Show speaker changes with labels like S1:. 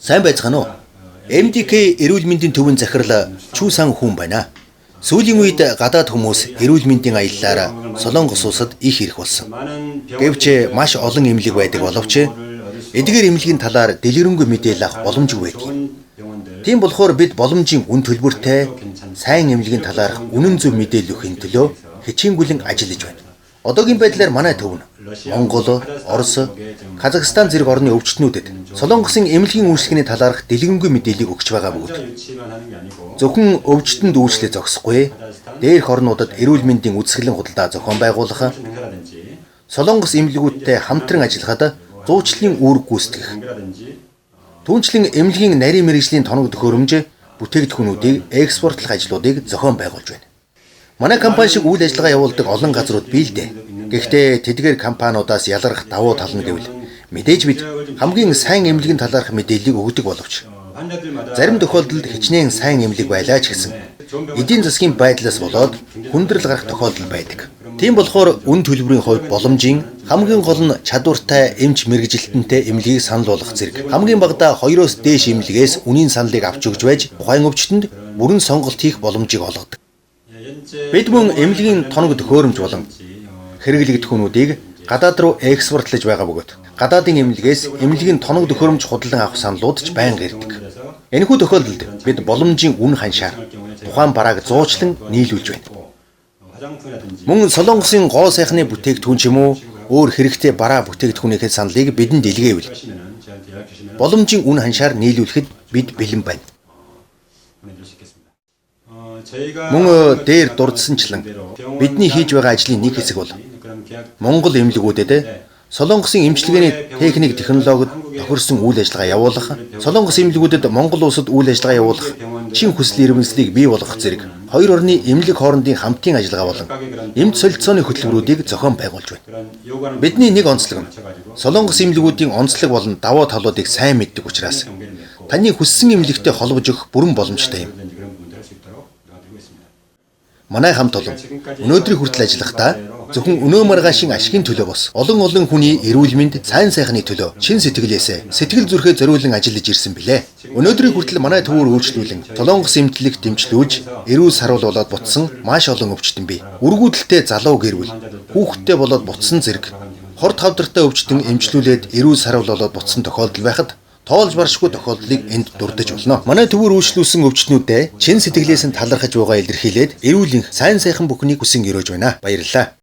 S1: Сайн байцгаана уу? MDK эрүүл мэндийн төвийн захирал Чүү Сан хүн байна. Сүүлийн үед гадаад хүмүүс эрүүл мэндийн аяллаар Солонгос улсад их ирэх болсон. Гэвч маш олон эмнэлэг байдаг боловч эдгээр эмнэлгийн талаар дэлгэрэнгүй мэдээлэл авах боломжгүй байдаг. Тийм болохоор бид боломжийн үн төлбөртэй сайн эмнэлгийн талаарх үнэн зөв мэдээлэл өгөхийн төлөө хичээнгүлэн ажиллаж байна. Одоогийн байдлаар манай төв нь Монгол, Орос, Казахстан зэрэг орны өвчтөнүүдэд Солонгосын эмнэлгийн үйлчилгээний талаарх дэлгэрэнгүй мэдээллийг өгч байгаа бөгөөд зөвхөн өвчтөнд үйлчлээ зогсохгүй дээрх орнуудад эрүүл мэндийн үзэсгэлэн худалдаа зохион байгуулах, Солонгос эмнэлгүүдтэй хамтран ажиллахад зуучлалын үүрэг гүйцэтгэх, түүнчлэн эмнэлгийн нарийн мэргэжлийн тоног төхөөрөмж, бүтээгдэхүүнүүдийг экспортлох ажлуудыг зохион байгуулж байна. Манай компани шиг үйл ажиллагаа явуулдаг олон газрууд бий л дээ. Гэхдээ тэдгээр компаниудаас ялгарх давуу тал нь гэвэл мэдээж бид хамгийн сайн эмнэлгийн талаарх мэдээллийг өгдөг боловч зарим тохиолдолд хичнээн сайн эмнэлэг байлаа ч гэсэн эдийн засгийн байдлаас болоод хүндрэл гарах тохиолдол байдаг. Тийм болохоор үн төлбөрийн хувьд боломжийн, хамгийн гол нь чадвартай эмч мэргэжилтэнтэй эмнэлгийг санал болгох зэрэг хамгийн багадаа 2-оос дээш эмнэлгээс үнийн саналыг авч өгч байж тухайн өвчтөнд бүрэн сонголт хийх боломжийг олгодог. Бид мөн эмнэлгийн тоног төхөөрөмж болон хэрэглэгдэхүүнүүдийг гадаад руу экспортлож байгаа бөгөөд гадаадын эмнэлгээс эмнэлгийн тоног төхөөрөмж худалдан авах саналууд ч байнга ирдэг. Энэхүү тохиолдолд бид боломжийн үн ханшаар тухайн барааг зуучлан нийлүүлж байна. Мөн Солонгосын гоо сайхны бүтээгдэхүүн ч юм уу өөр хэрэгтэй бараа бүтээгдэхүүнийхээ саналыг бидэнд илгээвэл боломжийн үн ханшаар нийлүүлэхэд бид бэлэн байна. Мөн дээр дурдсанчлан бидний хийж байгаа ажлын нэг хэсэг бол Монгол эмнэлгүүдэд Солонгосын эмчилгээний техник технологид тохирсон үйл ажиллагаа явуулах, Солонгос эмнэлгүүдэд Монгол улсад үйл ажиллагаа явуулах чин хүсэл эрмэлзлийг бий болгох зэрэг хоёр орны эмнэлэг хоорондын хамтын ажиллагаа болон эмч солилцооны хөтөлбөрүүдийг зохион байгуулж байна. Бидний нэг онцлог нь Солонгос эмнэлгүүдийн онцлог болон давуу талуудыг сайн мэддэг учраас таны хүссэн эмнэлэгтэй холбож өгөх бүрэн боломжтой юм. Манай хамт олон өнөөдрийн хүртэл ажиллахдаа зөвхөн өнөө маргаашийн ашигын төлөө бос олон олон хүний эрүүл мэнд, сайн сайхны төлөө чин сэтгэлээсээ сэтгэл зүрхээ зориулан ажиллаж ирсэн билээ. Өнөөдрийн хүртэл манай төвөөр үйлчлүүлэн Солонгос эмнэлэгт дэмжлүүлж эрүүл саруул болоод буцсан маш олон өвчтөн бий. Үргүүдлэлтэй залуу гэр бүл, хүүхэдтэй болоод буцсан зэрэг хорт хавдартай өвчтөн эмчлүүлээд эрүүл саруул болоод буцсан тохиолдол байхад тоолж баршгүй тохиолдлыг энд дурдаж болно. Манай төвөөр үйлчлүүлсэн өвчтнүүдэд чин сэтгэлээс нь талархаж байгаа илэрхийлээд эрүүл энх, сайн сайхан бүхнийг хүсэн ерөөж байна. Баярлалаа.